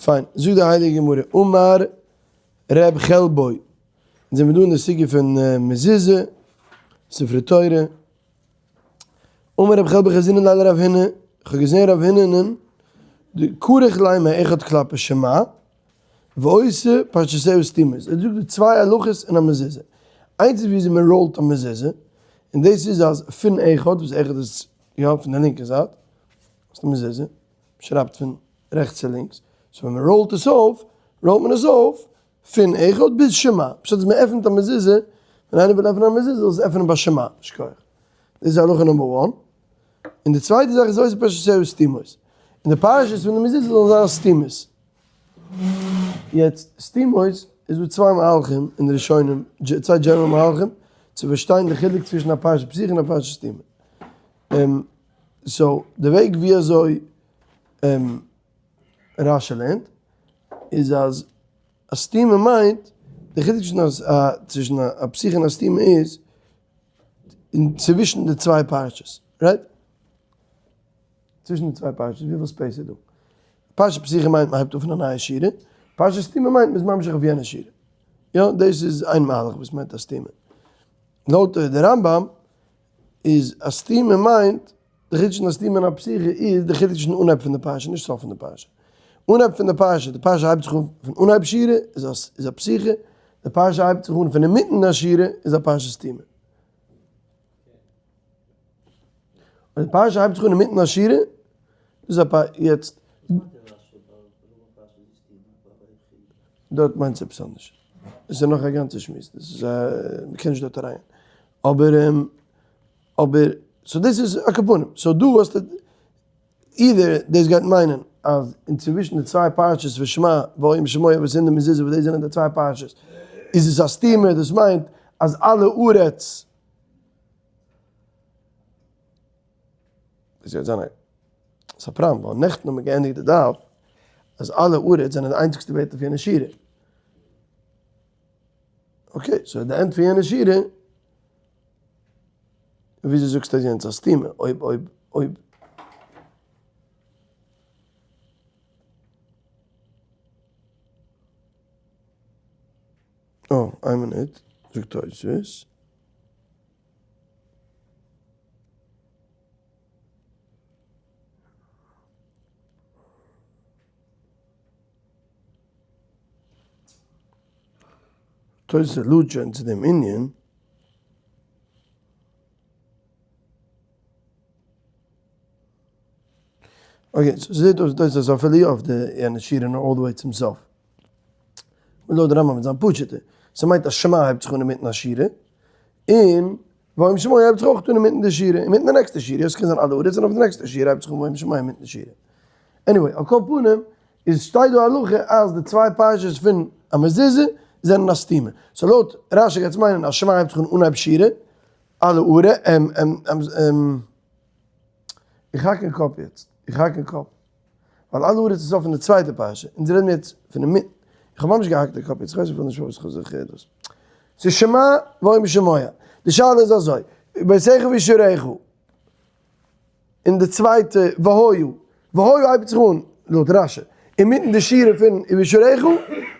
פיין, זאגט די הייליגע גמרא, אמר ר' חלבו, אונז זעמיר דא אין די סוגיא פון מזוזה, ספרי תורה, אמר ר' חלבו חזינא ליה לרב הונא, איך האב געזען רב הונא'ן, דכרך ליה מאחד כלפי שמע, ועושה פרשותיה סתומות, ער זאגט דא צוויי הלכות אין א מזוזה, איינס איז וויאזוי מען roll ט א מזוזה, און דאס איז אז פון אחד, וואס אחד איז יא פון די לינקע זייט, איז די מזוזה, שרייבט פון רעכטס צו לינקס, so ווען מען roll ט עס אויף, roll ט מען עס אויף פון אחד ביז שמע, פשט איז מען עפנט א מזוזה, ווען איינער וויל עפענען א מזוזה זאל עס עפענען ביי שמע, שכוח. דאס איז הלכה number one. און די צווייטע זאך איז עושה פרשותיה סתומות. און די פרשות פון די מזוזה זאלן זיין סתומות. יעצט סתומות איז דא צוויי מהלכים אין די ראשונים, צוויי general מהלכים, צו פארשטיין די חילוק צווישן א פרשה פתוחה און א פרשה סתומה. so די וועג ווי אזוי רשי לערנט איז אז א סתימה מיינט, די חילוק צווישן א פתוחה און א סתימה איז צווישן די צוויי פרשות, right? צווישן די צוויי פרשות וויפיל space איז דא? פרשה פתוחה מיינט מען הייבט אן פון א נייע שורה, פרשה סתימה מיינט מען איז ממשיך אויף יענע שורה. יא, דאס איז איין מהלך וואס מיינט א סתימה. לויט די רמב"ם איז א סתימה מיינט, די חילוק צווישן א סתימה און א פתוחה איז די חילוק צווישן אנהייב פון די פרשה, נישט סוף פון די פרשה. אנהייב פון די פרשה, די פרשה הייבט זיך אן פון אנהייב שורה איז א פתוחה, די פרשה הייבט זיך אן פון אינמיטן א שורה איז א פרשה סתימה. אויב די פרשה הייבט זיך אן אינמיטן א שורה, איז א פ יעצט. דארט מיינט עס עפעס אנדערש. דאס איז נאך א גאנצע שמועס, דאס איז א, מ'קען נישט דארט אריין. אבער אבער, so דאס איז א כפנים. so דא האסטו, either דאס גייט מיינען אז אינצווישן די צוויי פרשות פון שמע והיה אם שמוע וואס אין די מזוזה וואס דאס זענען די צוויי פרשות, איז עס א סתימה, דאס מיינט אז על הארץ, דאס גייט זיין א סאפראן, ווייל נעכטן האט מען געענדיגט די דף אז על הארץ זענען די איינציגסטע ווערטער פון יענע שורה. okay, so די end פון יענע שורה, וויאזוי זאגסטו אז יענץ איז א סתימה, אויב אויב אויב. אה, איין מינוט, זאגט תוספות. תוס' allude שוין צו דעם ענין. okay, so ס'זעט אויס תוס' איז אפילו יא אויף די יענע שורה נאר all the way צום סוף. און לויט די רמב"ם איז זיין פשוט'ער. ס'מיינט אז שמע הייבט זיך אן אינמיטן א שורה, און והיה אם שמוע הייבט זיך אויך אן אינמיטן די שורה, אינמיטן די נעקסטע שורה, עס קען זיין על הארץ און אויף די נעקסטע שורה הייבט זיך אן והיה אם שמוע אינמיטן די שורה. anyway, על כל פנים, איז שטייט דא הלכה אז די צוויי פרשות פון א מזוזה זענען א סתימה. so לויט רש"י גייט עס מיינען אז שמע הייבט זיך אן אנהייב שורה, על הארץ, איך האק אין קאפ יעצט, איך האק אין קאפ. ווייל על הארץ איז סוף פון די צווייטע פרשה, אונז רעדן יעצט פון די מיט, איך האב ממש געהאקט די קאפ יעצט, איך ווייס אפילו נישט פארוואס איך האב זיך דאס. ס'איז שמע והיה אם שמוע. די שאלה איז אזוי, ביתך ובשעריך, און די צווייטע והיה, והיה הייבט זיך אן, לויט רש"י, אינמיטן די שורה פון ובשעריך,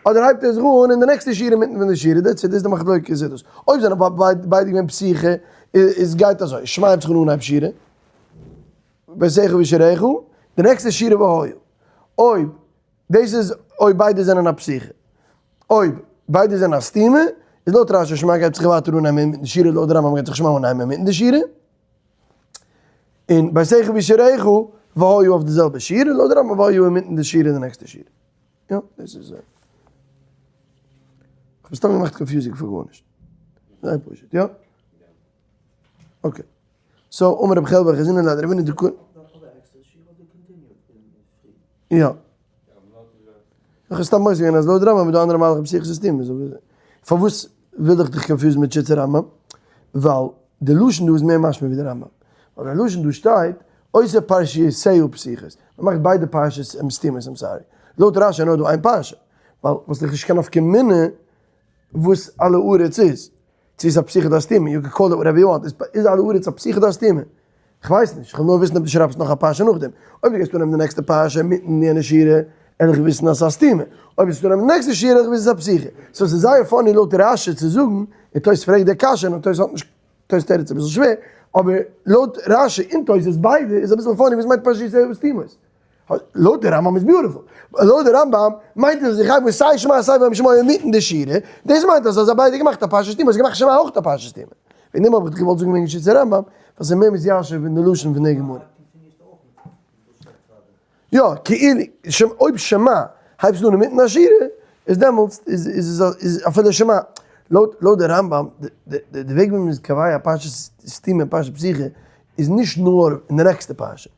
אדער הייבט ער זיך אן אין די נעקסטע שורה אינמיטן פון די שורה, that's it, דאס איז די מחלוקת איז דאס. אויב זענען ביידע געווען פתוחה, איז גייט אזוי, שמע הייבט זיך אן אנהייב שורה, ביתך ובשעריך, די נעקסטע שורה והיה. אויב דאס איז אויב ביידע זענען א פתוחה. אויב ביידע זענען א סתימה, איז לויט רש"י שמע גייט זיך ווייטער אנהייבן אינמיטן די שורה, לויט די רמב"ם גייט זיך שמע אנהייבן אינמיטן די שורה. און ביתך ובשעריך והיה אויף די זעלבע שורה, לויט די רמב"ם והיה אינמיטן די שורה די נעקסטע שורה. יא, דאס איז. כ'האב סתם געמאכט confusing פאר גארנישט. זייער פשוט, יא? okay. so אמר רבי חלבו חזינא ליה דרב הונא דקא. יא. איך האב סתם מוסיף געווען אז לויט רמב"ם איז דא אנדערע מהלך פתוחה סתימה. פארוואס וויל איך דיך confuse ן מיט שיטת רמב"ם? ווייל די לשון דא איז מער משמע ווי די רמב"ם. ווייל די לשון דא שטייט עושה פרשיותיה פתוחות. מ'מאכט ביידע פרשות סתימות, I'm sorry. לויט רש"י איז נאר דא איין פרשה. ווייל וואלסט דיך נישט קיין נפקא מינה וואס על הארץ איז. צו איז א פתוחה אדער א סתימה, you can call it whatever you want, איז על הארץ א פתוחה אדער א סתימה? כ'ווייס נישט, כ'וויל נאר וויסן אויב דו שרייבסט נאך א פרשה נאכדעם. אויב דו גייסט אנהייבן די נעקסטע פרשה אינמיטן יענע שורה. וועל איך וויסן אז ס'איז א סתימה, אויב עס איז אינעם נעקסטע שורה וועל איך וויסן ס'איז א פתיחה. so ס'איז זייער funny לויט רשי צו זאגן, און תוס' פרעגט די קשיא און תוס' האט נישט, תוס' תירוץ איז אביסל שווער, אבער לויט רשי און תוס' ביידע איז אביסל funny וואס מיינט פרשיותיה סתומות. לויט די רמב ם איז beautiful. לויט די רמב ם מיינט עס אז איך הייב אן סיי שמע סיי והיה אם שמוע אינמיטן די שורה, דאס מיינט אז אז ביידע געמאכט א פרשה סתומה האסט געמאכט שמע אויך א פרשה סתומה. וועגן דעם האב איך געוואלט זאגן וועגן שיטת הרמב ם, ווייל ס'איז מער מתיישב אין די לשון פון די גמרא. יא, כאילו, אויב שמע הייבסט אן אינמיטן א שורה, איז דעמאלטס איז איז אפילו שמע, לויט די רמב ם, די וועג ווי מ'איז קובע א פרשה סתומה און פרשה פתוחה, איז נישט נאר אין די נעקסטע פרשה.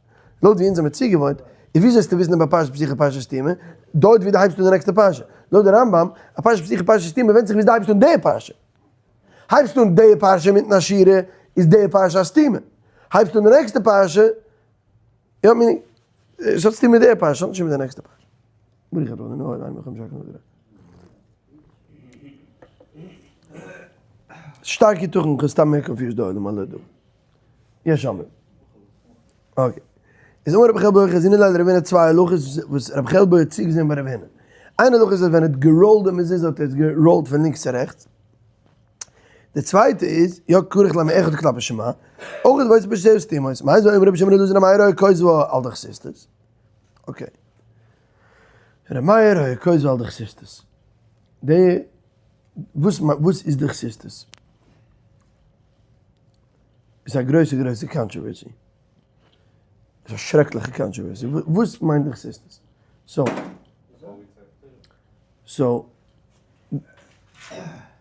לויט ווי אונז האמיר צוגעוואוינט, איז ווי זאלסטו וויסן אויב א פרשה פתוחה פרשה סתומה? דארט ווי דו הייבסט אן די נעקסטע פרשה. לויט די רמב ם, א פרשה פתוחה פרשה סתומה ווענדט זיך ווי דו הייבסט אן די פרשה. הייבסט אן די פרשה אינמיטן א שורה, איז די פרשה א סתומה. הייבסט אן די נעקסטע פרשה, יא מיני, עס האט צוטון מיט די פרשה, עס האט נישט מיט די נעקסטע פרשה. ברוך אתה אדוני אלוהינו מלך העולם שהכל נהיה בדברו. שטארק יתכן כ'האב סתם מער confused די עולם על לא דבר. יש אומרים. okay. איז אמר רבי חלבו חזינא ליה לרב הונא צוויי הלכות וואס רבי חלבו האט צוגעזען ביי רב הונא. איין הלכה איז אז ווען ער האט געראולט די מזוזה האט ער עס געראולט פון לינקס צו רעכטס. די צווייטע איז, יא כרוך ליה מאחד כלפי שמע, אויך איז ווייס פשט סתימות, מיתיבי אמר רבי שמעון אלעזר ר' מאיר היה כותבה על דוכסוסטות. okay. ר' מאיר היה כותבה על דוכסוסטות. די וואס וואס איז דוכסוסטות? איז א גרויסע גרויסע controversy. איז א שרעקליכע controversy. וואס מיינט דוכסוסטות? so. so.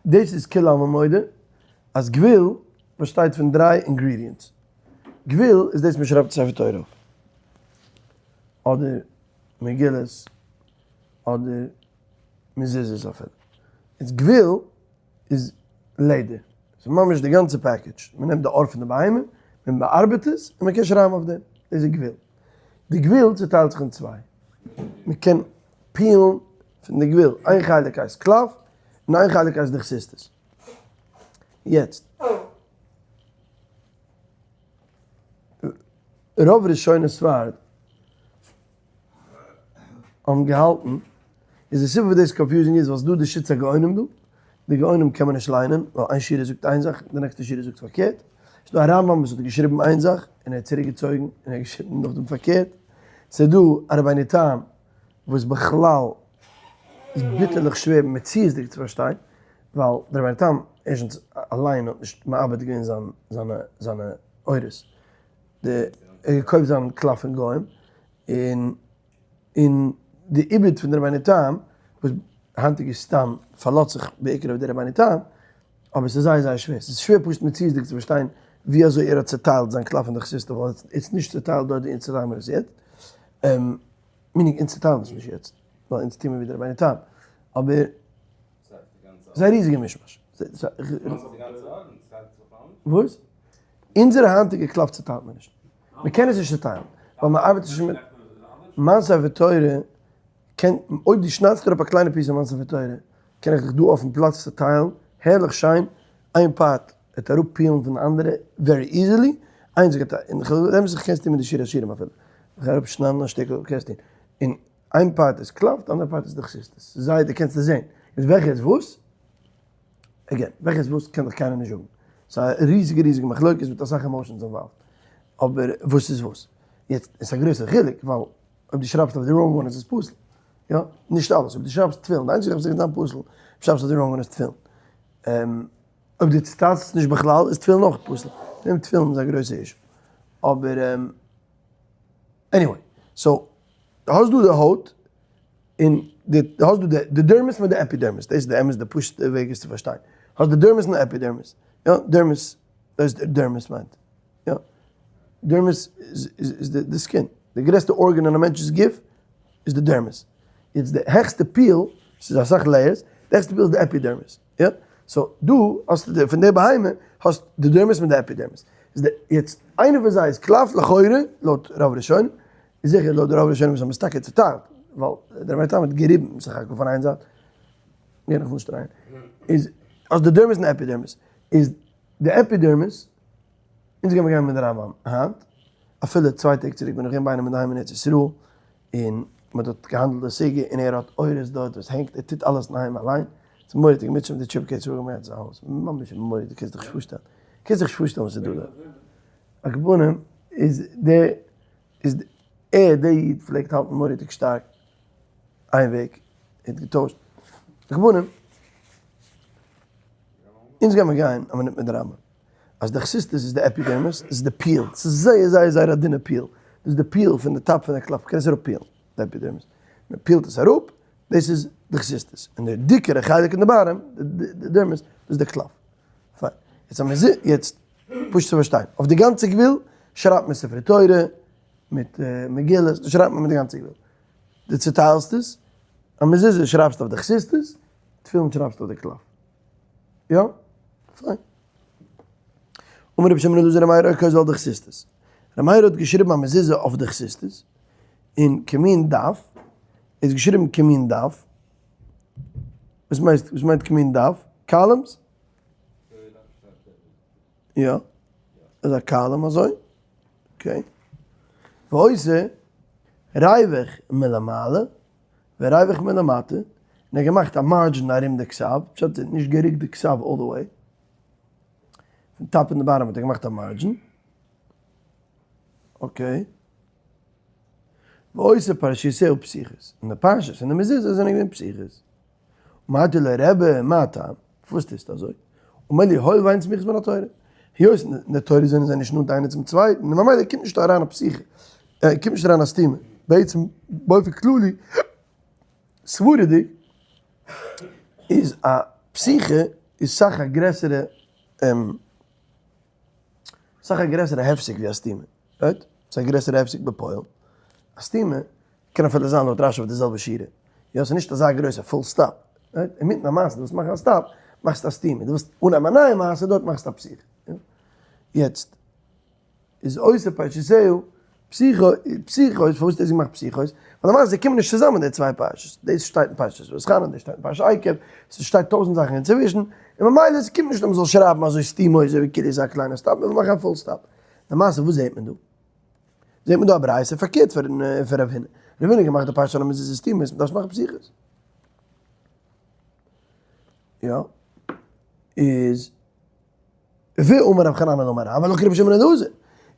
דאס איז כולי עלמא מודה אז גוויל באשטייט פון דריי ingredients. גוויל איז דאס מען שרייבט ספר תורה אויף. אדער מגילות, אדער מזוזות אפילו. איז גוויל איז לעדער. ס'איז ממש די גאנצע package. מען נעמט די עור פון די בהמה, מען באארבעט עס, און מען קען שרייבן אויף דעם. דאס איז גוויל. די גוויל צוטיילט זיך אין צוויי. מען קען peel ן פון די גוויל, איין חלק הייסט קלף, און איין חלק הייסט דוכסוסטות. יעצט, רוב ראשוני ספרד האבן געהאלטן, איז די סיבה פאר דאס confusing איז ווייל ס'דא די שיטת הגאונים דא, די גאונים קען מען נישט ליינען, ווייל איין שורה זאגט איין זאך, די נעקסטע שורה זאגט פארקערט, ס'דא א רמב ם וואס האט געשריבן איין זאך, און ער האט צוריק געצויגן און ער האט געשריבן נאכדעם פארקערט, ס'איז דא א רבינו תם וואס בכלל איז ביטערליך שווער מציאות'דיג צו פארשטיין, ווייל דער רבינו תם ערשטנס אליין האט נישט מעבד געווען זיין זיינע זיינע עורות, די ער האט געקויפט זיין קלף פון גוים, און און די עיבוד פון די רבינו תם, וואס היינטיגע סתם פארלאזט זיך בעיקר אויף די רבינו תם, אבער ס'איז זייער זייער שווער, ס'איז שווער פשוט מציאות'דיג צו פארשטיין ווי אזוי ער האט צעטיילט זיין קלף אין דוכסוסטא, ווייל עס איז נישט צעטיילט דארט ווי אונז צעטיילן מיר עס יעצט, meaning אונז צעטיילן עס נישט יעצט, ווייל אונז טוהן מיר ווי די רבינו תם, אבער ס'איז א ריזיגע מישמאש. וואס? אונזערע היינטיגע קלף צעטיילט מען נישט. מען קען עס נישט צעטיילן, ווייל מען ארבעט נישט מיט מיין ספר תורה קען, אויב דו שניידסט אראפ א קליינע piece פון מיין ספר תורה, קען איך דיך דא אויפן פלאץ צעטיילן, הערליך שיין, איין part וועט אראפ peel ן פון די אנדערע very easily, איינס גייט א, און כ'רעד נישט זיך קענסט טון מיט די שיר השירים אפילו, איך גיי אראפ שניידן א שטיקל, קענסט טון, און איין part איז קלף, די אנדערע part איז דוכסוסטות, זיי דו קענסט עס זען, איז וועלכע איז וואס? again, וועלכע איז וואס קען דאך קיינער נישט זאגן. ס'איז א ריזיגע ריזיגע מחלוקת מיט אסאך emotions involved. אבער וואס איז וואס? יעצט, עס איז א גרויסע חילוק, ווייל אויב דו שרייבסט אויף די wrong one איז עס פסול. יא? נישט אלעס. אויב דו שרייבסט תפילין, די איינציגע זאך וואס קען זיין פסול, אויב שרייבסט אויף די wrong one איז תפילין. אויב דו צוטיילסט עס נישט בכלל איז תפילין אויך פסול. דעם תפילין איז א גרויסע issue. אבער anyway, so, האסט דא די הויט, און די האסט דא די dermis מיט די epidermis, דאס איז די אמת די פשוט'ע וועג עס צו פארשטיין, האסט די dermis און די epidermis, יא, dermis, דאס איז dermis מיינט, יא, dermis איז די skin, די גרעסטע ארגאן אין א מענטש'ס גוף איז די dermis, יעצט די העכסטע peel, ס'איז אסאך layers, די העכסטע peel איז די epidermis, יא, so דא האסטו די פון די בהמה האסט די dermis מיט די epidermis, איז די יעצט איינע פון זיי איז קלף לכאורה לויט רוב ראשונים, איז זיכער לויט די רוב ראשונים וואס האבן עס טאקע צוטיילט, ווייל דער רבינו תם האט געריבן סך הכל פון איין זייט, גיי איך נישט אריין, איז אז די dermis און epidermis, איז די epidermis, אונז גיימיר גיין מיט די רמב ם היינט, אפילו צוויי טעג צוריק בין איך געווען ביי איינעם אינדערהיים אין ארץ ישראל, און. מען האט געהאנדלט די סוגיא און ער האט אורות דארט וואס הענגט, ער טוט אלעס אינאיינעם אליין, ס'איז מורא'דיג, מיט די טשיפקעס צו האבן געהאט זיין הויז, ממש מורא'דיג, קענסט דיך נישט פארשטעלן, קענסט זיך נישט פארשטעלן וואס איז דא דארט. על כל פנים איז דער איז ער דער איד פלעגט האלטן מורא'דיג שטארק איין וועג, ער האט געטוישט, על כל פנים אונז גיימער גיין א מינוט מיט די רמב ם. אז די כסיסטעס איז די epidermis, דאס איז די peel, ס'איז זייער זייער זייער א דינע peel, דאס איז די peel פון די top פון די קלף, מ'קען עס אראפ peel ן, די epidermis, מען peel ט עס אראפ, דאס איז די כסיסטעס, און די דיקערע חלק אין די bottom, די dermis, דאס איז די קלף. פיין. יעצט אז מ'זעט, יעצט, פשוט צו פארשטיין, אויף די גאנצע גבול שרייבט מען ספרי תורה, מיט מגילות, דאס שרייבט מען מיט די גאנצע גבול. דו צוטיילסט עס, א מזוזה שרייבסטו אויף די כסיסטעס, תפילין שרייבסטו אויף די קלף. יא? פיין. אמר רבי שמעון אלעזר ר' מאיר היה כותב על דכסיסתות. ר' מאיר האט געשריבן א מזוזה אויף די כסיסתות, און כמין דף, איז געשריבן כמין דף. וואס מיינט וואס מיינט כמין דף? Columns? יא. איז א column אזוי. Okay. ועושה ריוח מלמעלה. וריוח מלמטה, און ער האט געמאכט א margin ארום די כתב, פשט ער האט נישט גערוקט די כתב all the way, פון top און די bottom האט ער געמאכט א margin, okay, ועושה פרשיותיה פתוחות, און די פרשות פון די מזוזה זענען געווען פתוחות. אמרתי לו רבי מה הטעם, פארוואס טוסטו אזוי? אמר לי הואיל ואין סמיכות מן התורה, היות אין די תורה זענען זיי נישט נאנט איינער צום צווייטן, ממילא קומט נישט אריין א פתיחה, קומט נישט אריין א סתימה, בעצם באופן כללי סברה'דיג איז א פתיחה איז סאך א גרעסערע סאך א גרעסערע הפסק ווי א סתימה, right? ס'איז א גרעסערע הפסק בפועל, א סתימה קען אפילו זיין לויט רשי אויף די זעלבע שורה, יא ס'איז נישט אזא גרויסע full stop, right? אינמיטן א מעשה דו ווילסט מאכן א stop, מאכסטו א סתימה, דו ווילסט אנהייבן א נייע מעשה דארט מאכסטו א פתיחה, יא? יעצט איז עושה פרשיותיה פתוחות, פתוחות, פארוואס האט ער עס געמאכט פתוחות? ווייל למעשה זיי קומען נישט צוזאמען די צוויי פרשות, דאס שטייט אין פרשת ואתחנן, דאס שטייט אין פרשת עקב, ס'שטייט טויזנט זאכן אינצווישן, און ממילא ס'קומט נישט אז מ'זאל שרייבן אזוי סתימות אזוי ווי כאילו ס'איז א קליינע stop, מ'וויל מאכן א full stop. למעשה וואס זעט מען דא? זעט מען דא א ברייתא פארקערט פון רב הונא. רב הונא האט געמאכט די פרשה אז מ'איז סתימות, מ'דארף עס מאכן פתוחות. יא. איז ואמר רב חננאל אמר רב הלכה רבי שמעון אלעזר.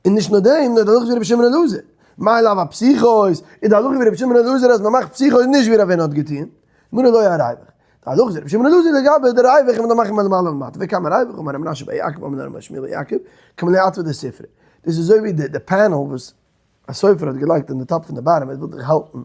און נישט נאר דעם, נאר די הלכה איז ווי רבי שמעון אלעזר. מאי לאו הפתוחות, איז די הלכה ווי רבי שמעון אלעזר אז מ'מאכט פתוחות נישט ווי רב הונא האט געטון. גמרא לא אריווח. די הלכה איז רבי שמעון אלעזר לגבי די ריוח און מ'דארף מאכן מלמעלה למטה. וכמה ריוח אמר רב מנשה בר יעקב אמר רב שמואל בר יעקב כמלא עטוה דספרא. דאס איז אזוי ווי די panel וואס א סופר האט געלייגט אין די top פון די bottom ער וויל דאך האלטן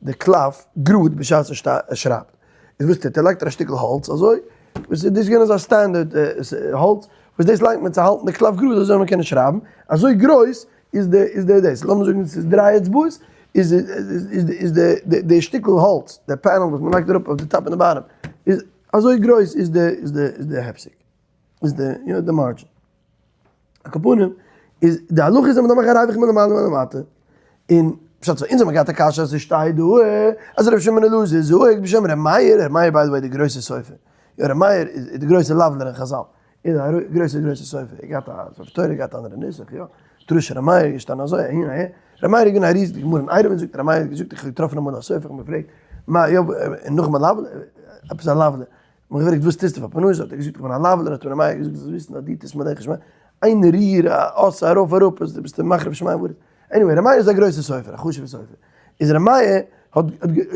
די קלף גראד בשעת ער שרייבט. איז וואס טוט ער? לייגט ער א שטיקל האלץ אזוי, וואס איז דאס געווען אזא standard האלץ, וואס דאס לייגט מען צו האלטן די קלף גראד אזוי זאל מען קענען שרייבן, אזוי גרויס איז די איז די דאס, לאמיר זאגן ס'איז דריי אצבעות, איז איז איז די די שטיקל האלץ, די panel וואס מען לייגט אראפ אויף די top און די bottom, איז אזוי גרויס איז די איז די איז די הפסק, איז די יא די margin. על כל פנים, איז די הלכה איז אז מ'דארף מאכן א ריוח מלמעלה ולמטה, און פשט אונז האבן געהאט א קשיא אז ס'שטייט דא אז ר' שמעון אלעזר זאגט בשם ר' מאיר, ר' מאיר by the way די גרויסע סופר, יא ר' מאיר איז די גרויסע לבלר אין חזל, איז א גרויסע גרויסע סופר, ער געהאט א ספר תורה, געהאט אנדערע נוסח, יא, דרש ר' מאיר איז געשטאנען אזוי אהין אהער, ר' מאיר איז געווען א ריז, די גמרא אין עירובין זאגט ר' מאיר האט געזאגט איך האב געטראפן אמאל א סופר, איך האב געפרעגט מה יא, און נאכאמאל לבלר, עפעס א לבלר, מ'האט געפרעגט וואס טוסטו פאר פרנסה, האט ער געזאגט איך בין א לבלר, האט אים ר' מאיר געזאגט זאלסט וויסן אז דו טוסט מלאכת שמים, איין ריר א אות ארויף אראפ איז ביסטו מחריב שמים וארץ, anyway ר' מאיר איז א גרויסע סופר, א חשוב'ע סופר, איז ר' מאיר האט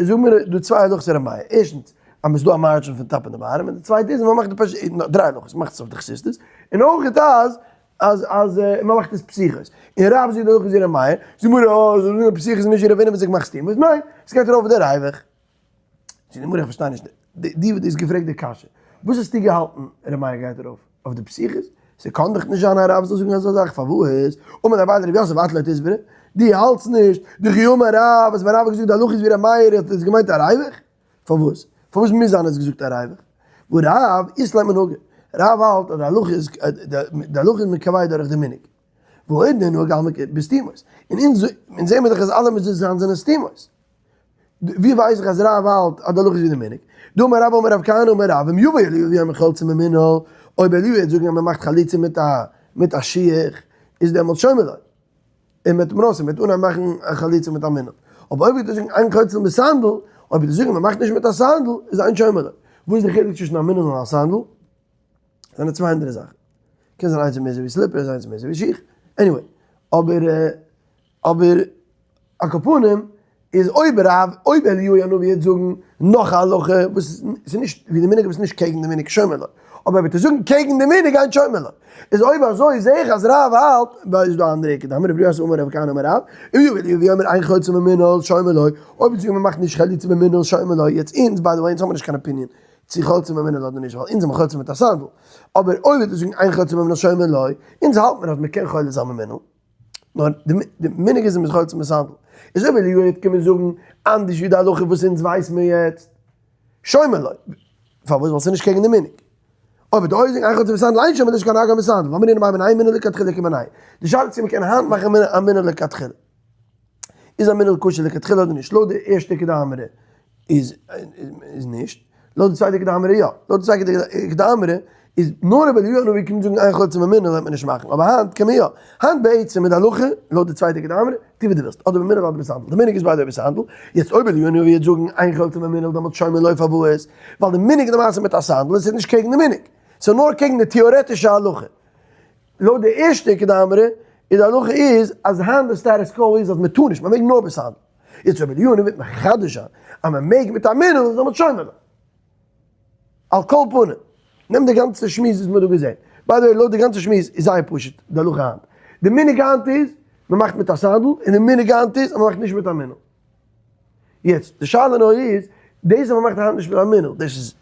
זאג מיר דא צוויי הלכות אין ר' מאיר, ערשטנס אז מ'איז דא א margin פון top און די bottom, און די צווייטע איז אז מ'מאכט די פשט, דריי הלכות, מ'מאכט עס אויף די כסיסתות, און אויך אז אז אז מ'מאכט עס פתוחות, און רב זאגט די הלכה איז ווי ר' מאיר, זאג מיר אה, זאג מיר פתוחות איז נישט ווי ר' הונא וואס זאגט מאך סתימות, ניין, ס'גייט ארויף די ריוח. זאגט די גמרא איך פארשטיי נישט, די וואס דו האסט געפרעגט די קשיא, וואס האסטו געהאלטן ר' מאיר גייט ארויף אויף די פתוחות? ס'קאן דאך נישט זיין א רב זאל זאגן אזא זאך, פארוואס? אמר אביי לרב יוסף את לא תסברא, דו האלטסט נישט, דכי אמר רב, אז ווען רב האט געזאגט די הלכה איז ווי ר' מאיר האט עס געמיינט א ריוח? פארוואס? פארוואס מוז זיין ער האט געזאגט א ריוח? והא רב אית ליה מנהגא, רב האלט אז די הלכה איז די הלכה איז מקווה דורך די מנהג, ועוד נהג עלמא בסתימות, און אונז זעהן מיר דאך אז אלע מזוזות היינט זענען סתימות. ווי ווייס איך אז רב האלט אז די הלכה איז ווי די מנהג? דאמר רבה אמר רב כהנא אמר רב אם יבוא אליהו ויאמר חולצין במנעל, אויב אליהו וועט זאגן אז מען מאכט חליצה מיט א מיט א שיך איז דעמאלט שומעין לו, און מיט מראס און מיט אנהייבן מאכן א חליצה מיט א מנעל. אבער אויב וועט ער זאגן אין חוצצין בסנדל, אויב וועט ער זאגן מען מאכט נישט מיט א סנדל, איז אין שומעין לו. וואס איז די חילוק צווישן א מנעול און א סנדל? זענען צוויי אנדערע זאכן. קען זיין איינס איז מער אזוי ווי slippers, איינס איז מער אזוי ווי שיך. Anyway, אבער אבער על כל פנים איז אויב רב, אויב אליהו הנביא וועט זאגן נאך א הלכה וואס איז נישט ווי די מנהג וואס איז נישט קעגן די מנהג שומעין לו, אבער וועט ער זאגן קעגן די מנהג אין שומעין לו. איז אויב אזוי זעה איך אז רב האלט, ווייל איז דא אנדערע איכא דאמרי רבי יוסי אמר רב כהנא אמר רב, אם יבא אליהו ויאמר אין חולצין במנעול שומעין לו, אויב זאגן מען מאכט נישט חליצה במנעול שומעין לו, יעצט אונז by the way אונז האבן נישט קיין opinion צו חולצין במנעול אדער נישט ווייל אונז זעמער חולצין מיט א סנדל, אבער אויב וועט ער זאגן אין חולצין במנעול שומעין לו, אונז האלט מיר אז מען קען חולץ זיין במנעול. נאר די מנהג איז מ'איז חולץ מיט סנדל. איז אויב אליהו וועט קומען זאגן אנדערש ווי די הלכה וואס אונז ווייס מיר יעצט, שומעין לו. פארוואס? ווייל ס'איז נישט קעגן די מנהג. אויב וועט אויך זאגן אין חולצין בסנדל אין שומעין לו נישט קיין נהגא בסנדל, ווייל מנהג ביי מנהג לכתחילה כמנהג. די שאלה איז צו מ'קען היינט מאכן א מנהג לכתחילה. איז א מנעול כשר לכתחילה אדער נישט? לויט די ערשטע איכא דאמרי איז איז נישט, לויט די צווייטע איכא דאמרי יא. לויט די צווייטע איכא דאמרי איז נאר אויב אליהו הנביא קומט זאגן אין חולצין במנעול וועט מען נישט מאכן, אבער היינט קען מען יא. היינט בעצם איז די הלכה לויט די צווייטע איכא דאמרי, טו ווי דו ווילסט, אדער במנעול אדער בסנדל. די מנהג איז ביי די בסנדל. יעצט אויב אליהו הנביא וועט זאגן אין חולצין במנעול דעמאלט שומעין לו פארוואס? ווייל די מנהג למעשה מיט א סנדל איז נישט קעגן די מנהג. ס'איז נאר קעגן די טעארעטישע הלכה. לויט די ערשטע איכא דאמרי איז די הלכה איז אז היינט די status quo איז אז מען טאר נישט, מען מעג נאר בסנדל. יעצט אויב אליהו הנביא וועט מחדש זיין אז מען מעג מיט א מנעול איז דעמאלט שומעין לו. על כל פנים, נעם די גאנצע שמועס וואס מען האט דא געזען. By the way, לויט די גאנצע שמועס איז זייער פשוט די הלכה היינט. די מנהג היינט איז מען מאכט מיט א סנדל, און די מנהג היינט איז אז מען מאכט נישט מיט א מנעול. יעצט, די שאלה נאר איז, דאס אז מ'מאכט היינט נישט מיט א מנעול, דאס איז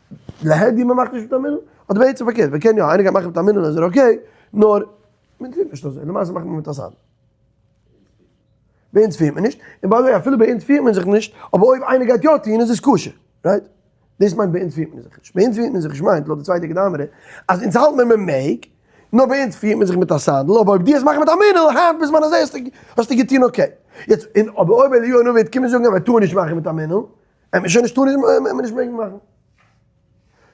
להדיא מ'מאכט נישט מיט א מנעול? אדער בעצם פארקערט, מ'קען יא, איינער גייט מאכן מיט א מנעול איז ער okay, נאר מ'טוט נישט אזוי, למעשה מאכט מען מיט א סנדל. ביי אונז פירט מען נישט, און by the way אפילו ביי אונז פירט מען זיך נישט, אבער אויב איינער גייט יא טון איז עס כשר, right? דאס מיינט ביי אונז פירט מען זיך נישט. ביי אונז פירט מען זיך נישט מיינט לויט די צווייטע איכא דאמרי אז אונז האלט מען מען מעג, נאר ביי אונז פירט מען זיך מיט א סנדל, אבער אויב דו וועסט מאכן מיט א מנעול היינט בזמן הזה האסטו געטון okay. יעצט און אבער אויב אליהו הנביא וועט קומען זאגן אז מען טאר נישט מאכן מיט א מנעול, וועט מען שוין נישט טאר נישט וועט מען נישט מעגן מאכן.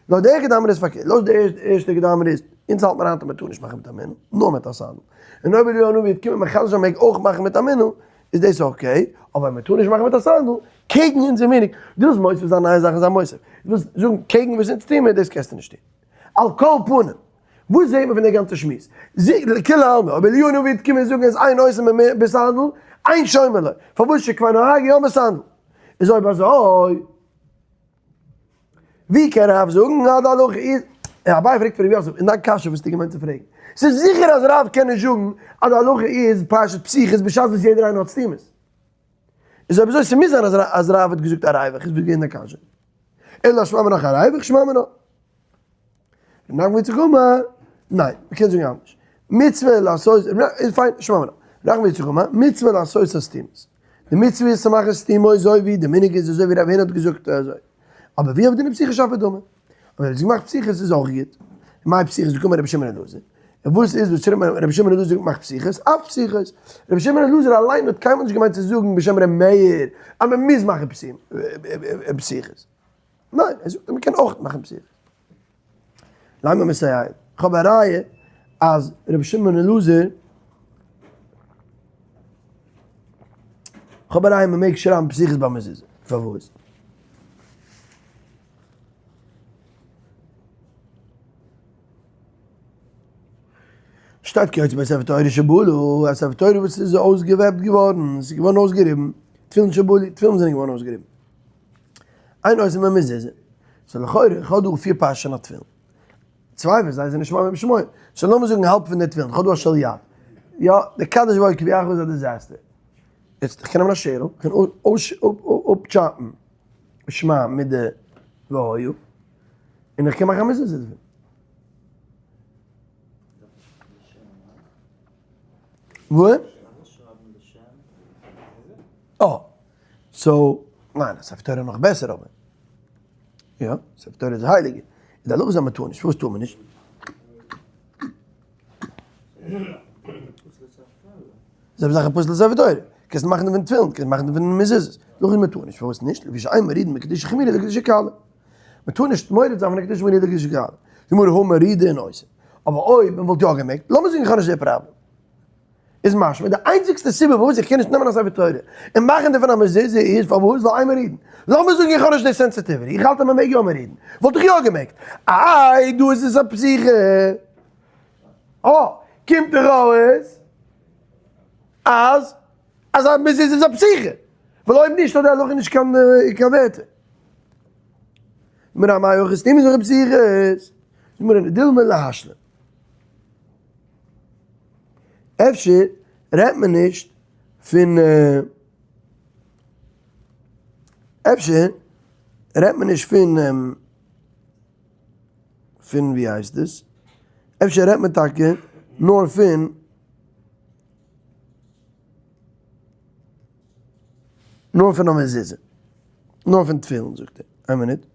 לויט די איכא דאמרי איז פארקערט, לויט די ערשטע איכא דאמרי איז אונז האלט מען היינט אז מען טאר נישט מאכן מיט א מנעול, נאר מיט א סנדל. און אויב אליהו הנביא וועט קומען מחדש זיין מען מעג אויך מאכן מיט א מנעול, איז דאס okay, אבער מען טאר נישט מאכן מיט א סנדל, קעגן אונזער מנהג, דו ווילסט מוסיף זיין נייע זאכן זיי מוסיף, דו ווילסט זאגן קעגן וואס אונז טוען מיר, דאס קענסטו נישט טון. על כל פנים, וואס זעהט מען פון די גאנצע שמועס? לכולי עלמא, אויב אליהו הנביא וועט קומען זאגן אז אין עושין בסנדל, אין שומעין לו, פארוואס שכבר נהגו העם בסנדל? איז אויב אזוי, ווי קען רב זאגן אז די הלכה איז, און אביי פרעגט פון רב יוסף, און דיין קשיא וואס האסטו געמיינט צו פרעגן? ס'איז זיכער אז רב קען נישט זאגן אז די הלכה איז פרשת פתיחות בשעת וואס יעדער איינער האט סתימות. איז אויב אזוי ס'מוז זיין אז רב האט געזאגט א ריווח, איז וואס געווען די קשיא? אלא שמע מינה ריווח שמע מינה. רב נחמן בר יצחק אמר, ניין, מ'קען זאגן אנדערש. מצוה לעשות, איז פיין, שמע מינה. רב נחמן בר יצחק אמר, מצוה לעשות הסתימות. די מצוה איז צו מאכן סתימות אזוי ווי די מנהג איז אזוי ווי רב הונא האט געזאגט אזוי. אבער ואי עבדינן פתיחות שפיר דמי. אבער ווען מ'מאכט פתיחות איז אויך גוט. מאי פתיחות דקאמר רבי שמעון אלעזר. און וואס איז וואס רבי שמעון אלעזר מאכט פתיחות? אף פתיחות. רבי שמעון אלעזר אליין האט קיינמאל נישט געמיינט צו זאגן בשם רבי מאיר אז מען מוז מאכן פתיחות. ניין, ער זאגט אז מען קען אויך מאכן פתיחות. לימא מסייע. איך האב א ראיה אז רבי שמעון אלעזר, איך האב א ראיה מען מעג שרייבן פתיחות ביי מזוזה. פארוואס? שטייט כיוצא בספר תורה שבלו, א ספר תורה וואס איז אויסגעוועבט געווארן, עס איז געווארן אויסגעריבן, תפילין שבלו, תפילין זענען געווארן אויסגעריבן. אין עושין בהן מזוזה. So לכאורה, איך האב דא פיר פרשת התפילין. צוויי פון זיי זענען שמע משמוע. So לאמיר זאגן האלב פון די תפילין, איך האב דא א של יד. יא, די קדש וואו כביכול איז א disaster. יעצט, איך קען נעמען א שערל, איך קען אפ chop ן שמע מיט די והיה, און איך קען מאכן א מזוזה דערפון. וואו? אה, so, ניין, א ספר תורה נאך בעסער אבער. יא, ספר תורה איז הייליגער. איז די הלכה איז אז מען טאר נישט, פארוואס טאר מען נישט? זעלבע זאך א פסול'ע ספר תורה, קענסט מאכן דערפון תפילין, קענסט מאכן דערפון מזוזות, דאך איז מען טאר נישט, פארוואס נישט? לפי שאין מורידין מקדושה חמורה לקדושה קלה. מען טאר נישט מוריד זיין פון א קדושה חמורה לקדושה קלה. גמרא הא מורידין עושין. אבער אויב מען וואלט יא געמעגט, לאמיר זאגן איך האב נישט די פראבלעם. איז משמע די איינציגסטע סיבה פארוואס איך קען נישט נעמען א ספר תורה און מאכן דערפון א מזוזה איז פארוואס ווייל אין מורידין. לאמיר זאגן איך האב נישט די sensitivity, איך האלט אז מען מעג יא מורידין, וואלט איך יא געמעגט. איי דא איז עס א פתיחה. אה, קומט דאך אויס אז אז א מזוזה איז א פתיחה. ווייל אויב נישט האט די הלכה נישט קיין קיין ווערטער. מיר האבן אויך סתימות און פתיחות. מיר האבן דילמא להשלים. אפשר רעדט מען נישט פון אפשר רעדט מען נישט פון פון ווי הייסט עס? אפשר רעדט מען טאקע נאר פון נאר פון א מזוזה, נאר פון תפילין זאגט ער, איין מינוט.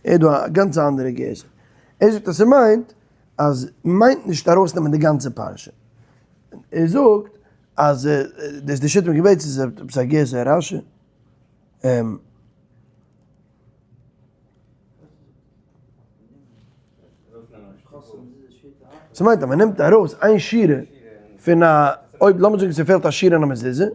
ער האט דא א גאנץ אנדערע גירסא. ער זאגט אז ס'מיינט אז מיינט נישט ארויסנעמען די גאנצע פרשה. ער זאגט אז דאס די שיטה מיט געבעט איז עפעס א גירסא רשי. ס'מיינט אז מ'נעמט ארויס איין שורה פון א, אויב לאמיר זאגן ס'פעלט א שורה אין א מזוזה,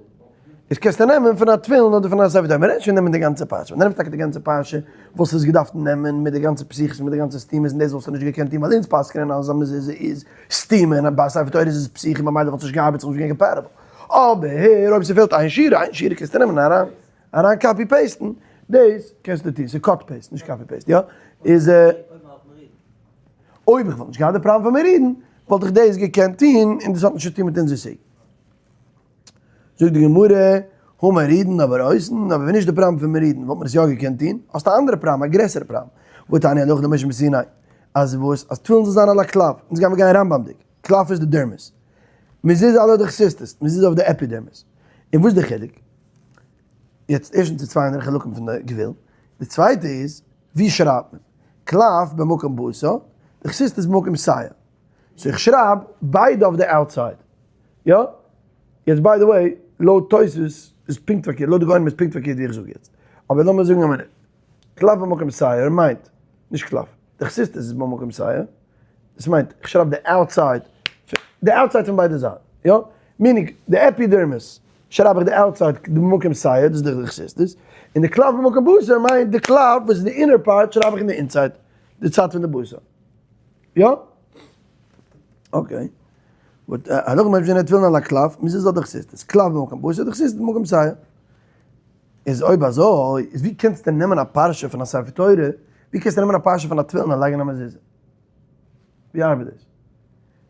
איז קענסטו נעמען פון א תפילין אדער פון א ספר תורה, מ'רעדט נישט פון נעמען די גאנצע פרשה, ווען דו נעמסט טאקע די גאנצע פרשה וואלסטו עס געדארפט נעמען מיט די גאנצע פתיחות מיט די גאנצע סתימות און דאס וואלסטו נישט געקענט טון ווייל אונז פסק'נען אז א מזוזה איז סתימה און ביי א ספר תורה איז עס פתיחה ממילא וואלט עס נישט געארבעט ס'וואלט נישט געווען compatible. אבער אויב ס'פעלט איין שורה, איין שורה קענסטו נעמען אריין אריין copy paste ן, דאס קענסטו טון, ס'איז cut paste נישט copy paste, יא? איז אויב איך וואלט נישט געהאט די פראבלעם פון מורידין וואלט איך דאס געקענט טון און דאס האט נישט צו טון מיט אונזער סוגיא. זאגט די גמרא, הא מורידין אבער עושין, אבער ווען נישט די פראבלעם פון מורידין וואלט מען עס יא געקענט טון, האסט א אנדערע פראבלעם, א גרעסערע פראבלעם, והתניא הלכה למשה מסיני, אז וואס? אז תפילין זאל זיין על הקלף, אונז גיימיר גיין רמב"ם'דיג, קלף איז די dermis, מזוזה על הדוכסיסטוס, מזוזה אויף די epidermis, און וואס איז די חילוק? יעצט ערשטנס איז צוויי אנדערע חלקים פון די גבול, די צווייטע איז ווי שרייבט מען? קלף במקום בשר, דוכסיסטוס במקום שער. so איך שרייב ביידע אויף די outside. יא? יעצט by the way, לויט תוספות איז פונקט פארקערט, לויט די גאונים איז פונקט פארקערט ווי איך זאג יעצט. אבער לאמיר זאגן א מינוט. קלף במקום שער מיינט, נישט קלף, דוכסיסטוס איז במקום שער, דאס מיינט איך שרייב די outside, די outside פון ביידע זייטן, יא? meaning די epidermis שרייב איך די outside במקום שער, דאס איז די דוכסיסטוס, און די קלף במקום בשר מיינט די קלף וואס איז די inner part שרייב איך אין די inside, די צד פון די בשר. יא? okay. but הלכה למשה מסיני תפילין על הקלף, מזוזה דוכסיסטוס, קלף במקום בשר, דוכסיסטוס במקום שער. איז אויב אזוי, איז ווי קענסטו נעמען א פרשה פון א ספר תורה, ווי קענסטו נעמען א פרשה פון א תפילין און לייגן א מזוזה? ווי ארבעט דאס?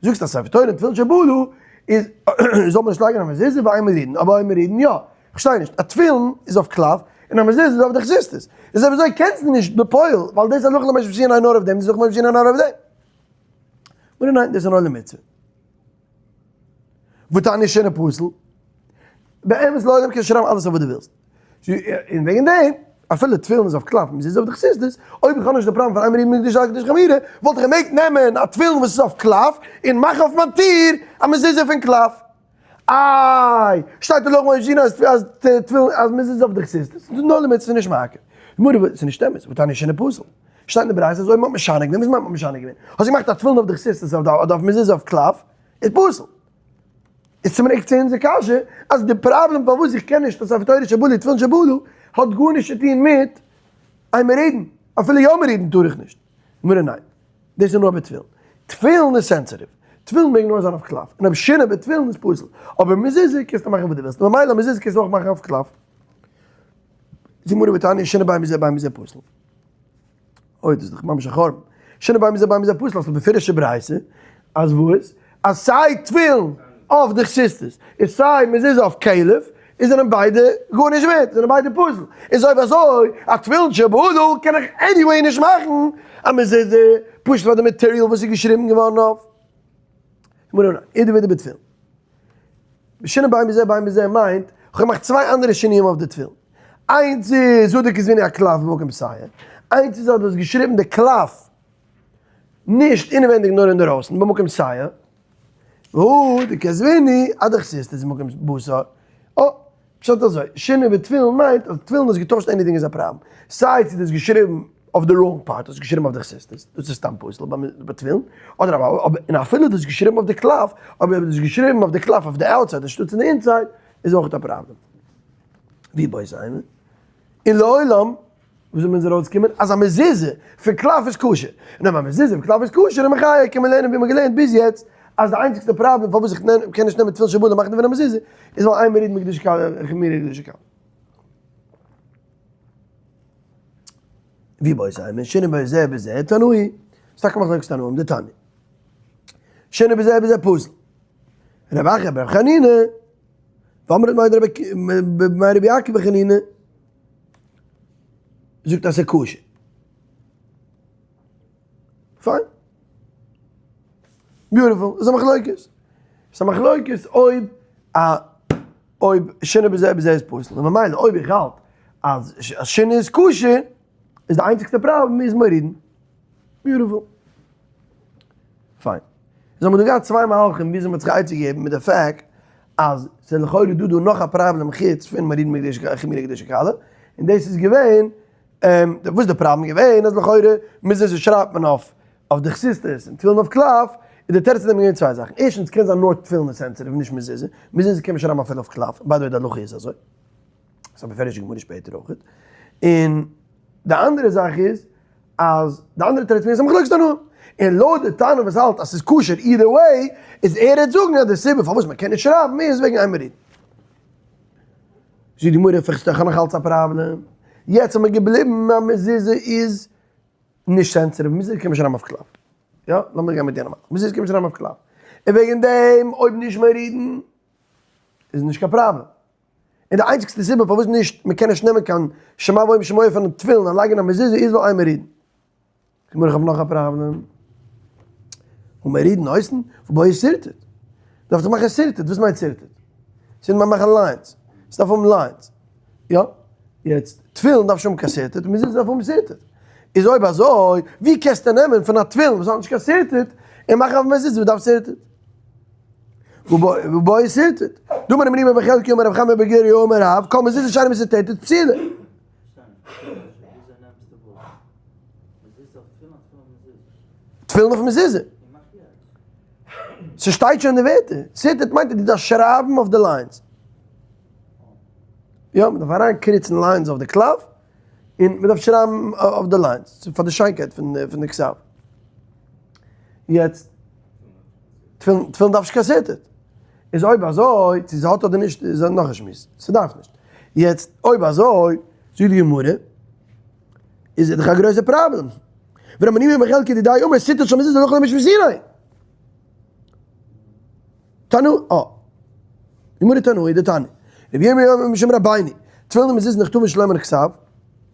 זאגסט א ספר תורה און תפילין שבלו איז זאל מען נישט לייגן א מזוזה ווייל אין מורידין, אבער אויב מורידין יא. כ'פארשטיי נישט, א תפילין איז אויף קלף און א מזוזה איז אויף דוכסיסטוס. איז אויב אזוי קענסטו נישט בפועל, ווייל דאס איז הלכה למשה מסיני נאר אויף דעם, דאס איז הלכה למשה מסיני נאר אויף דעם. מורה ניין, דאס איז נאר למצוה. והתניא שינה פסול. באמת לעולם קענסטו שרייבן אלעס אויף וואס דו ווילסט. און וועגן דעם, אפילו תפילין איז אויף קלף, מזוזה אויף דוכסיסטוס, אויב איך האב נישט די פראבלעם פון אין מורידין מקדושה לקדושה חמורה, וואלט איך געמעגט נעמען א תפילין וואס איז אויף קלף, און מאכן אויף מיין טיר א מזוזה פון קלף. איי, שטייט אין הלכה למשה מסיני אז תפילין אז מזוזה אויף דוכסיסטוס, ס'איז נאר למצוה נישט מעכב. גמרא, ס'איז נישט אמת, והתניא שינה פסול. שטייט אין די ברייתא אז אויב מ'האט משנה געווען, וואס מיינט מ'האט משנה געווען? האסט געמאכט א תפילין אויף דוכסיסטוס אדער אויף מזוזה אויף קלף, איז פסול. איז צוריק צו אונזער קשיא, אז די פראבלעם פארוואס איך קען נישט א ספר תורה שבלו תפילין שבלו, האט גארנישט צו טון מיט אין מורידין, אפילו יא מורידין טאר איך נישט. גמרא ניין, דאס איז נאר ביי תפילין. תפילין איז sensitive, תפילין מעג נאר זיין אויף קלף, און אויב שינה בתפילין איז פסול, אבער מזוזה קענסטו מאכן וואס דו ווילסט, ממילא מזוזה קענסטו אויך מאכן אויף קלף. גמרא והתניא שינה בין מזה ובין מזה פסול. אוי דאס איז דאך ממש א חורבן. שינה בין מזה ובין מזה פסול האסט א בפירוש'ע ברייתא אז וואס? אז סיי תפילין אויף דוכסיסטוס און סיי מזוזה אויף קלף איז זענען ביידע גארנישט ווערט, זענען ביידע פסול. איז אויב אזוי א תפילין שבלו קען איך anyway נישט מאכן א מזוזה פשוט פאר די material וואס איז געשריבן געווארן אויף. גמרא ניין, אידי ואידי בתפילין. שינה בין מזה ובין מזה מיינט, כ'האב געמאכט צוויי אנדערע שינויים אויף די תפילין. איינס איז הא דכתבינהו אקלף במקום שער, איינס איז אז דו האסט געשריבן די קלף נישט אינעווענדיג נאר אינדערויסן במקום שער, והא דכתבינהו אדוכסיסטוס במקום בשר. אה, פשט אזוי, שינוי בתפילין מיינט אז תפילין האסט געטוישט anything איז א פראבלעם. סיי צו דו האסט געשריבן. אויף די wrong part, האסט געשריבן אויף די כסיסטעס, דאס איז סתם פסול ביי תפילין, אדער אבער און אפילו דו האסט געשריבן אויף די קלף, אבער אויב דו האסט געשריבן אויף די קלף אויף די outside אנשטאט אין די inside, איז אויך א פראבלעם. ווי בוי זיין? און לעולם, ווי זאל מען אונז ארויסקומען אז א מזוזה פון קלף איז כשר? און אויב א מזוזה פון קלף איז כשר איז מחיה, קען מען לערנען ווי מען האט געלערנט ביז יעצט אז די איינציגסטע פראבלעם פארוואס איך קען נישט נעמען תפילין של בלה מאכן פון א מזוזה איז ווייל אין מורידין בקדושה קלה חמירא לקדושה קלה. ווי בוי זיין? שינה בזה בזה תנאי. ס'טאקע מחלוקת תנאים דתניא. שינה בזה בזה פסול. רב אחא ברב חנינא ואמרת מאי רבי עקיבא חנינא זאגט אז ס'איז כשר. פיין. beautiful. איז א מחלוקת. ס'איז א מחלוקת אויב א אויב שינה בזה בזה איז פסול. און ממילא אויב איך האלט אז שינה איז כשר איז די איינציגסטע פראבלעם איז מורידין. beautiful. פיין. איז האבן מיר דא געהאט צוויי מהלכים וויאזוי מ'האט זיך א עצה געגעבן מיט די fact אז ס'איז לכאורה דא דא נאך א פראבלעם חוץ פון מורידין בקדושה חמירא לקדושה קלה, און דאס איז געווען, וואס איז די פראבלעם געווען אז לכאורה מזוזה שרייבט מען אויף אויף די כסיסטעס און תפילין אויף קלף, איז די תירוץ אין דעם געווען צוויי זאכן, ערשטנס קען זיין נאר תפילין איז sensitive נישט מזוזה, מזוזה קען מען שרייבן אפילו אויף קלף, by the way די הלכה איז אזוי, ס'איז א מפורש'ע גמרא שפעטער אויכעט, און די אנדערע זאך איז אז די אנדערע תירוץ איז א מחלוקת תנאים, און לויט די תנא וואס האלט אז ס'איז כשר either way, איז ער העט זאגן אז די סיבה פארוואס מ'קען נישט שרייבן איז וועגן אין מורידין. זאגט די גמרא פרעגסט דאך נאך אלץ א פראבלעם, יעצט האט מען געבליבן אז מזוזה איז נישט sensitive, מזוזה קען מען שרייבן אויף קלף, יא לאמיר גיין מיט יענעם מהלך, מזוזה קען מען שרייבן אויף קלף, און וועגן דעם אויב נישט מורידין איז נישט קיין פראבלעם. און די איינציגסטע סיבה פארוואס נישט מען קען נישט נעמען קיין שמע והיה אם שמוע פונעם תפילין און לייגען א מזוזה איז ווייל אין מורידין. גמרא איך האב נאך א פראבלעם. ומורידין עושין ובעי שרטוט. דארף דאך מאכן שרטוט, וואס מיינט שרטוט? ס'איז מיינט מאכן lines. ס'דארף האבן lines. יא? יעצט, תפילין דארף נישט האבן קיין שרטוט, מזוזה דארף האבן שרטוט. איז אויב אזוי, ווי קענסטו נעמען פון א תפילין וואס האט נישט קיין שרטוט און מאכן אויף מזוזה וואס דארף שרטוט? ובעי שרטוט. דאמר רב מרימר בר חלקיה אמר רב חמא בר גוריא אמר רב, כל מזוזה שאינה משרטטת פסולה. תפילין אויף מזוזה. ס'שטייט שוין די ווערטער. שרטוט מיינט אז דו דארפסט שרייבן אויף די lines. יא, מ'דארף אריין קריצן lines אויף די קלף, און מ'דארף שרייבן אויף די lines, פאר די שיינקייט פון די כתב. יעצט, תפילין תפילין דארף נישט קיין שרטוט. איז אויב אזוי, צו ס'האט אדער נישט איז נאך א שמועס. ס'דארף נישט. יעצט, אויב אזוי, זאגט די גמרא, איז דאך א גרויסע פראבלעם. ורב מנימי בחלקיה דידיה אמר שרטוט של מזוזה הלכה למשה מסיני. תנא, אה. גמרא תנאי דתניא. רבי ירמי' אומר משום רבינו, תפילין ומזוזה נכתבין שלא מן הכתב,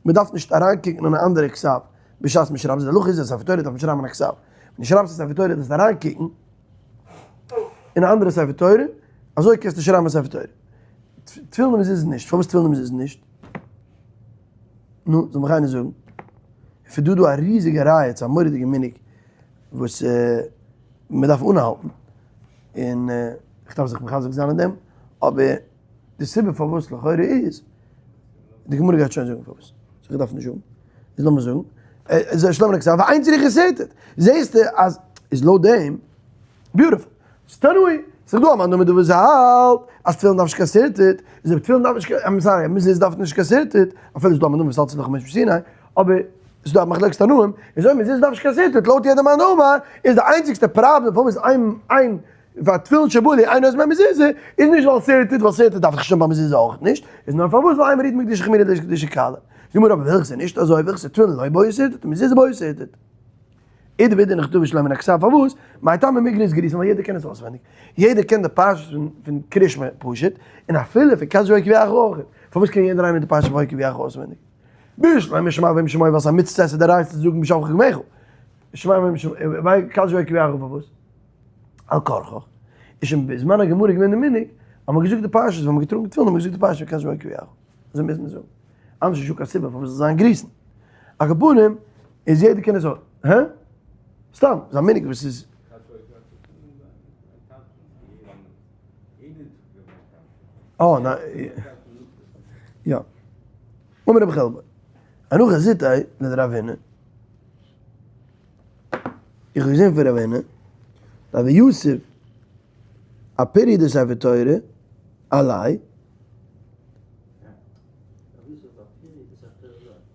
מ'דארף נישט אריינקוקן אין א אנדערע כתב בשעת מ'שרייבט, די הלכה איז אז ספר תורה דארף מען שרייבן אין א כתב, ווען דו שרייבסט א ספר תורה דארפסטו אריינקוקן אין א אנדערע ספר תורה, אזוי קענסטו שרייבן א ספר תורה. תפילין ומזוזה נישט, פארוואס תפילין ומזוזה נישט? נו, זאל מיך איינער זאגן. עס איז דא דא א ריזיגע ראיה צו א מורא'דיגע מנהג וואס מען דארף אנהאלטן, און איך דארף זיך מחזק זיין אין דעם, אבער די סיבה פארוואס לכאורה איז, די גמרא גייט שוין זאגן פארוואס, so איך דארף נישט זאגן, איז לאמיר זאגן, איז שלמה נקסט, אבער איין צריך שרטוט, זעסטו אז איז לויט דעם, beautiful, ס'תנאי, ס'איז דא א מאן דאמר דא וואס האלט אז תפילין דארף נישט קיין שרטוט, איז אויב תפילין דארף נישט קיין, I'm sorry, מזוזה דארף נישט קיין שרטוט, אפילו איז דא א מאן דאמר וואס האלט ס'איז הלכה למשה מסיני, אבער ס'איז דא א מחלוקת תנאים, איז אויב מזוזה דארף נישט קיין שרטוט, לויט יעדע מאן דאמר איז די איינציגסטע פראבלעם פארוואס איין איין פאר תפילין שבלי אין עושין בהן מזוזה, איז נישט ווייל שרטוט, ווייל שרטוט דארף איך שוין ביי מזוזה אויך נישט, איז נאר פארוואס ווייל אין מורידין בקדושה חמירא לקדושה קלה. זאג מיר אבער וועלכע ס'איז נישט אזוי, וועלכע ס'איז תפילין לא בעי שרטוט און מזוזה בעי שרטוט. אידי ואידי נכתבין שלא מן הכתב פארוואס? מאי טעמא מיגרא איז געריסן ווייל יעדער קען עס אויסווענדיג, יעדער קען די פרשה פון קריאת שמע פשוט, און אפילו פון קדש ויהי אויך, פארוואס קען יעדער איינער די פרשה פון ויהי אויסווענדיג? בשלמא שמע והיה אם שמוע ווייל ס'איז א מצוה עשה דאורייתא צו זאגן בשבך גמך, שמע והיה אם שמוע קדש ויהי פארוואס? על כרחך, איז שוין בזמן הגמרא געווען די מנהג אז מ'האט געזאגט די פרשות ווען מ'האט געטראגן תפילין האט מען געזאגט די פרשה פון קדש ויהי אזוי מוז מען זאגן, אנדערש איז נישטא קיין סיבה פארוואס זאל זיין גריסן. על כל פנים איז יעדער קען עס אויך. הא? סתם, איז א מנהג וואס איז. אה, ניין. יא. אמר רבי חלבו, הנחה זוטא לדרב הונא. איך האב געזען פון רב הונא, דהוה יתיב אפיריא דספר תורה עליה.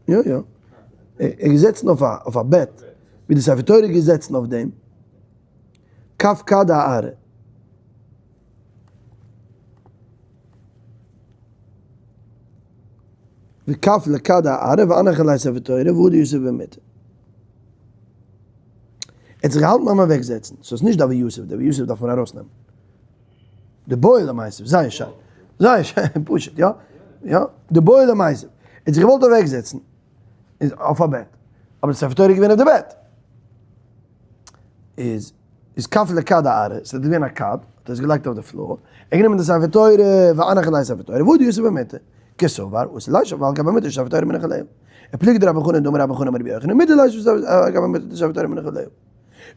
יא יא. ער איז געזעצן אויף א בעט, ווי די ספר תורה איז געזעצן אויף דעם. כף כד הארע. וכף לכד הארע ואנח עלי ספר תורה והוא דיוסף במיטה. ער האט זיך געהאלטן ביים אוועקזעצן, סאיז נישט דוד יוסף, דוד יוסף דארף מען ארויסנעמען. די בועל המעשה, זייער שיין, זייער שיין, פשוט, יא, יא, די בועל המעשה, ער האט זיך געוואלט אוועקזעצן, איז אויף א בעט, אבער די ספר תורה איז געווען אויף די בעט, איז איז כף לכד הארץ, ס'איז געווען א כד, האט ער עס געלייגט אויף די floor, ער האט גענומען די ספר תורה, ואנח עליה ספר תורה, והדר יתיב במיטה, קסבר, אסור לישב על גבי מיטה שספר תורה מונח עליה. ופליגא דרבי חנא דאמר רבי חנא אמר רבי יוחנן, מותר לישב על גבי מיטה דספר תורה מונח עליה.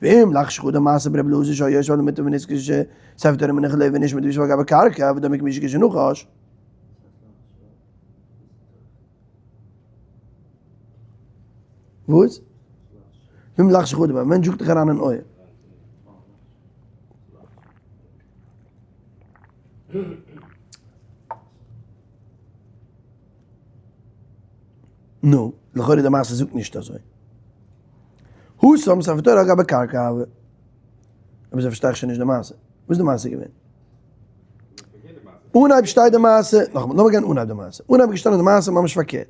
ואם לחשך דמעשה ברבי אלעזר שהיה יושב על המיטה ונזכר שספר תורה מונח עליה ונשמט וישב על גבי קרקע ודומה כמי שכשנחש. וואס? ואם לחשך אדם, א מענטש זאגט דיך אריין אין אויער. נו, לכאורה די מעשה זאגט נישט אזוי. התם ספר תורה על גבי קרקע הוה. אבער אזוי פארשטיי איך שוין נישט די מעשה. וואס איז די מעשה געווען? אנהייב שטייט די מעשה, נאכאמאל, לאמיר גיין אנהייב די מעשה. אנהייב איז געשטאנען די מעשה ממש פארקערט.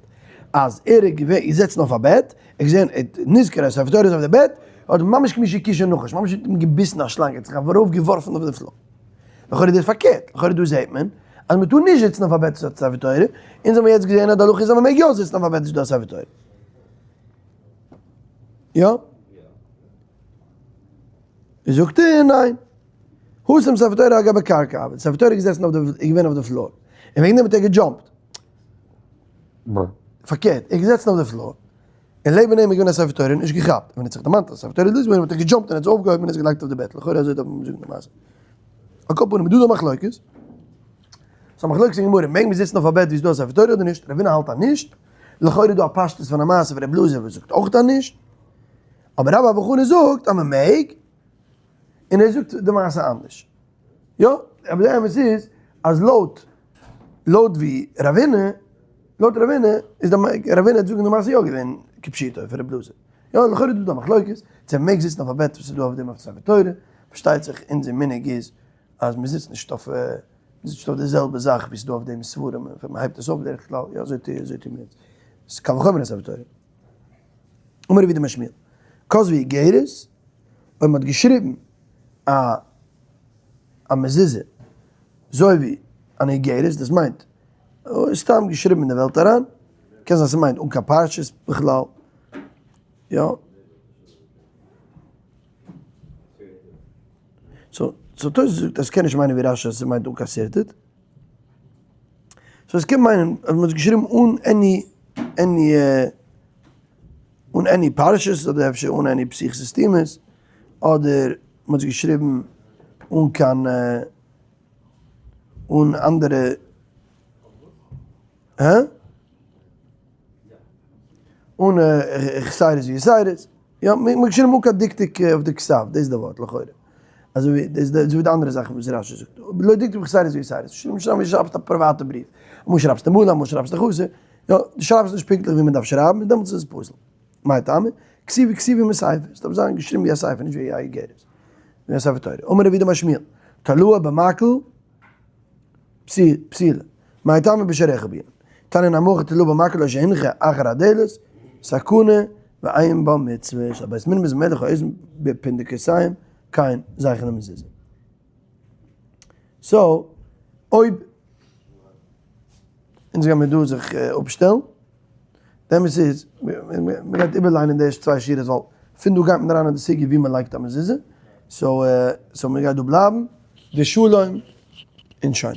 אז ער איז געווען געזעצן אויף א בעט, ער האט געזען, ער האט נזכר אז ספר תורה איז אויף די בעט, האט ממש כמי שקישא נחש, ממש האט אים געביסן א שלאנג, ער האט זיך ארויף געווארפן אויף די floor. לכאורה איז דאס פארקערט, לכאורה דא זעט מען אז מען טאר נישט זיצן אויף א בעט וואס האט ספר תורה, אונז האבן יעצט געזען אז די הלכה איז אז מען מעג יא זיצן אויף א בעט וואס איז דא א ספר תורה. יא? זאגט ער ניין. התם ספר תורה על גבי קרקע, אבער די ספר תורה איז געזעסן אויף די, איז געווען אויף די floor, און וועגן דעם האט ער גע jump ט. פארקערט, ער איז געזעצן אויף די floor, און לעבן אים איז געווען א ספר תורה און נישט געכאפט, ווען ער האט זיך דערמאנט אז ספר תורה איז ליגט ביי אים האט ער גע jump ט און האט עס אויפגעהויבן און עס געלייגט אויף די בעט, לכאורה אזוי דארף מען זאגן די מעשה. על כל פנים איז דא דא מחלוקת, ס'איז א מחלוקת אין גמרא, מעג מען זיצן אויף א בעט ווי ס'איז דא א ספר תורה אדער נישט, רב הונא האלט אז נישט, לכאורה איז דא א פשטות פון א מעשה פון רבי אלעזר וואס זאגט אויך אז נישט, אבער רבה בר בר חנה זאגט אז מען מעג, און ער זאגט די מעשה אנדערש. יא, אבער די אמת איז אז לויט לויט ווי רב הונא, לויט רב הונא איז די רב הונא האט זאגן די מעשה יא געווען כפשוטו פון רב אלעזר. יא, לכאורה איז דא דא מחלוקת צו מען מעג זיצן אויף א בעט וואס איז דא אויף דעם אויף ספר תורה, פארשטייט זיך אונזער מנהג איז אז מען זיצט נישט אויף מען זיצט נישט אויף די זעלבע זאך ווי ס'איז דא אויף דעם ספרים, מען הייבט עס אויף בדרך כלל, יא אזוי טוה אזוי טוהן מיר אונז. ס'איז קל וחומר אין ספר תורה. אמר רב יהודה אמר שמואל, כתבו איגרת, אויב מ'האט געשריבן א א מזוזה אזוי ווי אן איגרת, דאס מיינט סתם געשריבן אין די וועלט אריין, קען זיין ס'מיינט אן קיין פרשיות בכלל, יא. so תוס' זאגט אז ס'קען נישט מיינען ווי רש"י אז ס'מיינט אן קיין שרטוט. so עס קען מיינען אז מ'האט עס געשריבן אן any any אן any פרשיות אדער אפשר אן any פתיחות וסתימות, אדער מ'האט עס געשריבן אן קיין אן אנדערע הא? אן חסרות ויתירות, יא, מ'האט געשריבן אן קיין דקדוק אויף די כתב, דאס איז די ווארט לכאורה. אזוי ווי דאס איז אזוי ווי די אנדערע זאכן וואס רש"י זאגט, לא דקדוק בחסרות ויתירות, שריבן שרייבן ווי שרייבסט א פריוואטע בריוו, אמאל שרייבסטו מלא אמאל שרייבסטו חסר, יא, דו שרייבסט נישט פונקטליך ווי מען דארף שרייבן און דעמאלטס איז עס פסול. מאי טעמא? כתיבה כתיבה מספר, עס דארף זיין געשריבן ווי א ספר נישט ווי א איגרת, ווי א ספר תורה. אמר רב יהודה אמר שמואל, תלאה במקל פסולה, מאי טעמא בשעריך בעינן. תניא נמי הכי תלאה במקל או שהונחה אחר הדלת, סכנה ואין בה מצוה, של בית מינוס מלך האוזן בפונדקותיהם, כן זכר למזוזה. so, אויב אונז גיימיר דא זיך אפשטעלן, די אמת איז, מען גייט איבערליינען די ערשטע צוויי שורות ווייל פון דא גייט מען אריין אין די סוגיא ווי מען לייגט א מזוזה, so so מען גייט דא בלייבן, ושלום און שוין.